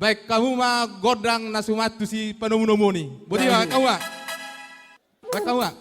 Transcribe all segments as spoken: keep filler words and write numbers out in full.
Baen hamu ma gondang na suman tu si panomunomu on i. Boti ma, baen hamu ma. Baen hamu ma.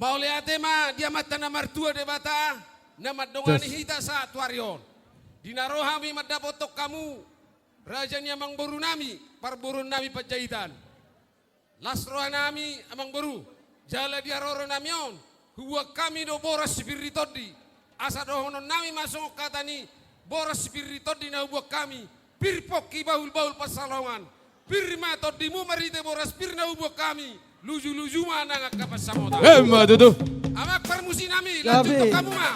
Mauliate ma di Amanta na martua Debata, na mandongani hita sahat tu ari on. Di na ro hami mandapothon hamu, raja ni amangborunami, parboruonnami Panjaitan. Las rohanami, amangboru, jala di haroronami on, huboan hami do boras sipir ni tondi. Asa dohononnami ma songon hata ni boras sipir ni tondi na huboan hami, pir pongki bahulbahul pansalongan. Pir ma tondimu marhite boras pir na huboan hami, lujuluju ma nang angka pansamotan. Emma tutu. Amang parmusiknami, lanjuthon hamu ma.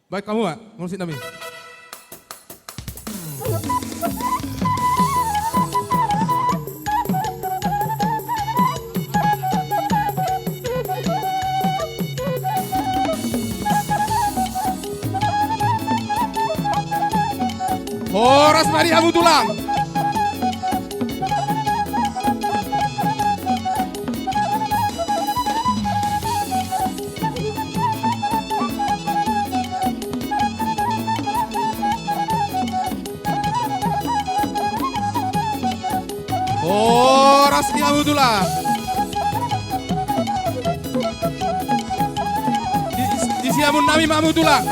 Baen hamu ma, parmusiknami. Horas ma di hamu tulang. Horas di hamu tulang. Di, di siamun nami ma hamu tulang.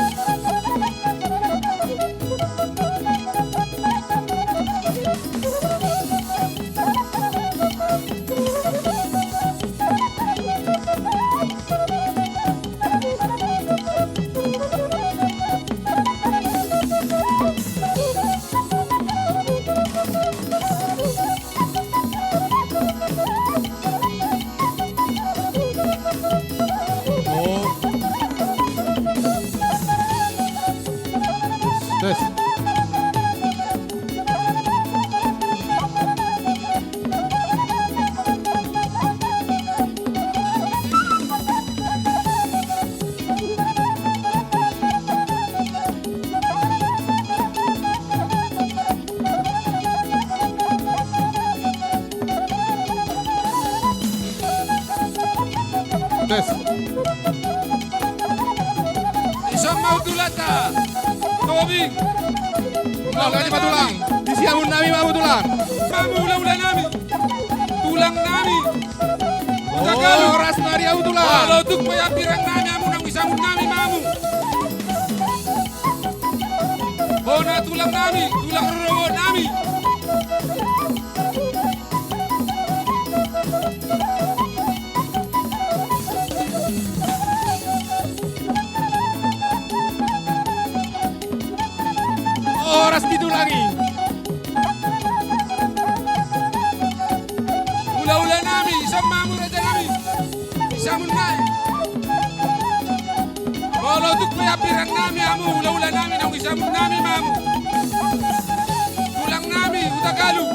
Oh. Tes. Tes. Dison ma hutulanta. Tobing. Mauliate ma tulang. Di siamun nami ma hamu tulang. Hamu hulahula nami. Tulang nami. Huta Galung. Horas ma di hamu tulang. Molo tung pe hambirang nami hamu naung di siamun nami ma hamu. Bona tulang nami, tulang rorobot nami. Horas di tulang i. Hulahula nami, dison ma hamu raja nami. Di siamun nami. Molo tung pe hambirang nami hamu, hulahula nami naung di siamun nami ma hamu. Tulang nami, Huta Galung.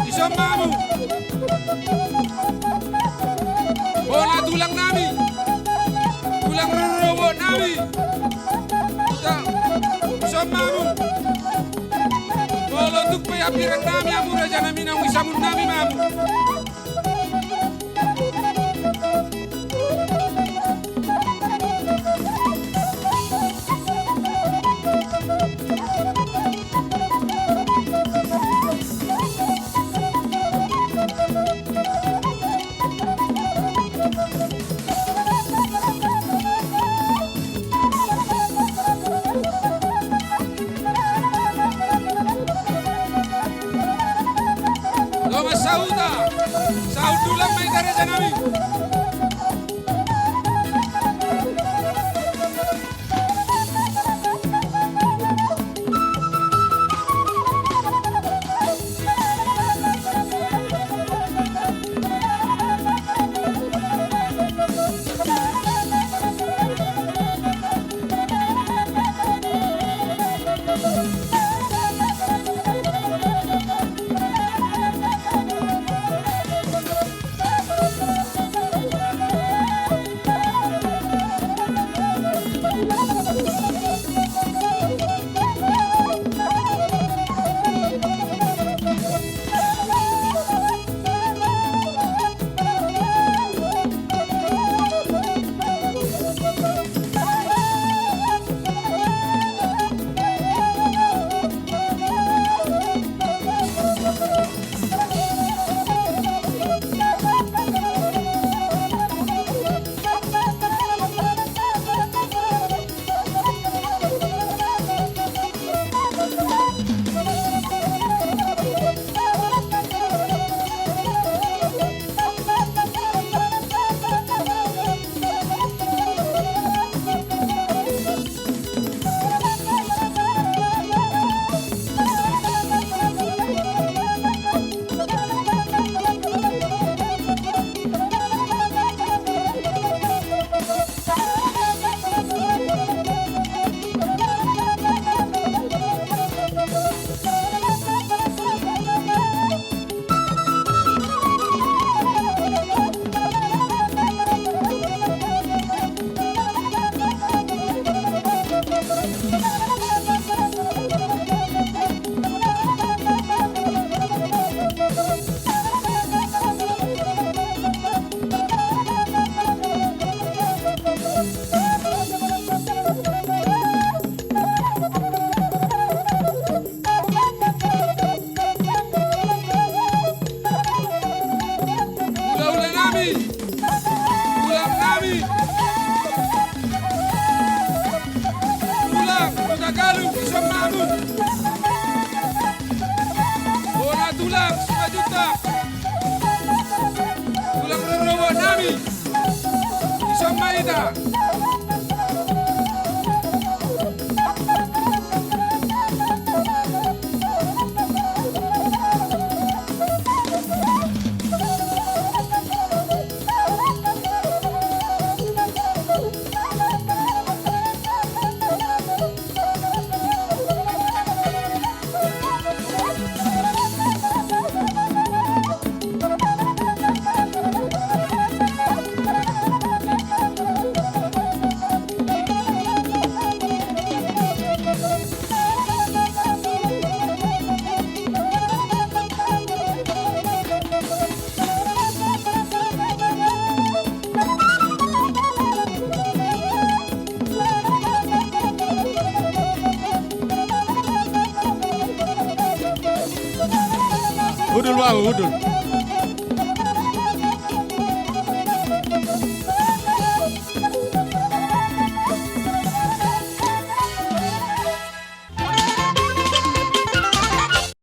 Dison ma hamu. Bona tulang nami. Tulang rorobot nami. Huta. Dison ma hamu. Molo tung pe hambirang nami hamu, raja nami naung di siamun nami ma hamu. Udul, bau, udul.